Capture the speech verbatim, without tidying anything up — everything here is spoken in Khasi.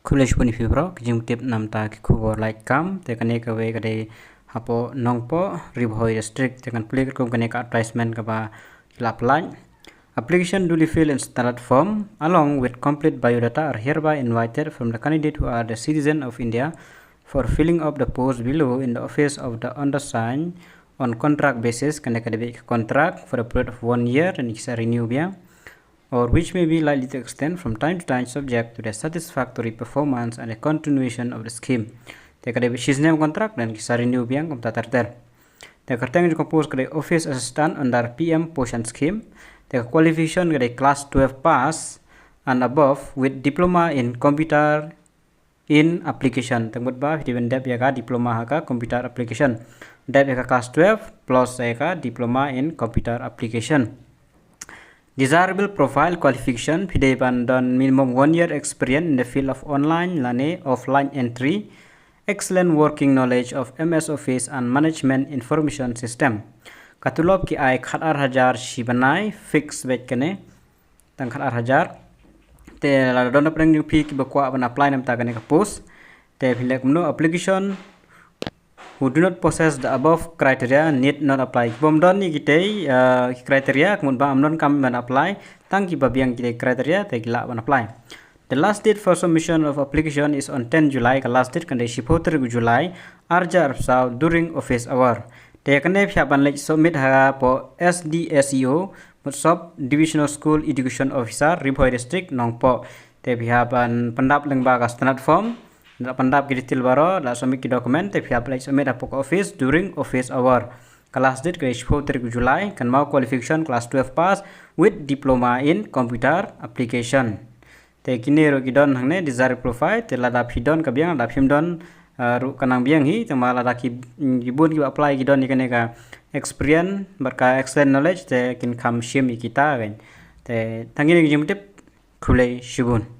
Khublei shibun ïa phi bro, ki jingtip namar ki khubor lait kam, te kane kawei ka dei hapoh Nongpoh, Ri Bhoi District, te ngan plie kum kane ka advertisement kaba la plie. Application duly filled in standard form, along with complete biodata, are hereby invited from the candidate who are the citizen of India for filling of the post below in the office of the undersigned on contract basis, kane ka dei ka contract for a period of one year, and ki sa renew biang, or which may be likely to extend from time to time subject to the satisfactory performance and the continuation of the scheme. Te ka dei seasonal contract, and ki sa renew biang kumta ter ter. Te ka kyrteng jong ka post ka dei Office Assistant under P M Poshan Scheme. Te ka qualification ka dei class twelve pass and above with diploma in computer in application. Te mut ba phi dei ban dep ïa ka diploma ha ka computer application. Dep ïa ka class twelve plus ïa ka diploma in computer application. Desirable profile qualification, phi dei ban don minimum one year experience in the field of online lane offline entry, excellent working knowledge of M S Office and Management Information System. Ka tulop ki ai khat ar hajar shi bnai, fix beit kane, tang khat ar hajar. Te lada don na pdeng jong phi kiba kwah ban apply namar kane ka post, te phin leh kumno: application who do not possess the above criteria need not apply. Ki bym don ïa kitei, uh, ki criteria, ka mut ba ym donkam ban apply, tang kiba biang kitei criteria te ki lah ban apply. The last date for submission of application is on ten July, ka last date ka dei shiphew tarik u July, ar hajar arphew saw, during office hour. Te kane phi hap ban leit submit hapoh S D S E O, mut Sub Divisional School Education Officer, Ri Bhoi District, Nongpoh. Te phi hap ban pyndap lyngba ka standard form, da pyndap ki detail baroh, da submit ki document, te phi hap leit submit hapoh ka office during office hour. Ka last date ka dei shiphew tarik u July, kynmaw qualification class twelve pass with diploma in computer application. Te kine ruh ki don hangne desirable profile, te lada phi don ka biang, lada phim don, uh, ruh ka nang biang hi, te ma lada ki, ki bun kiba apply ki don ïa kane ka experience bad ka excellent knowledge, te kin kham shim ïa kita kan. Te tang kine ki jingtip, khublei shibun.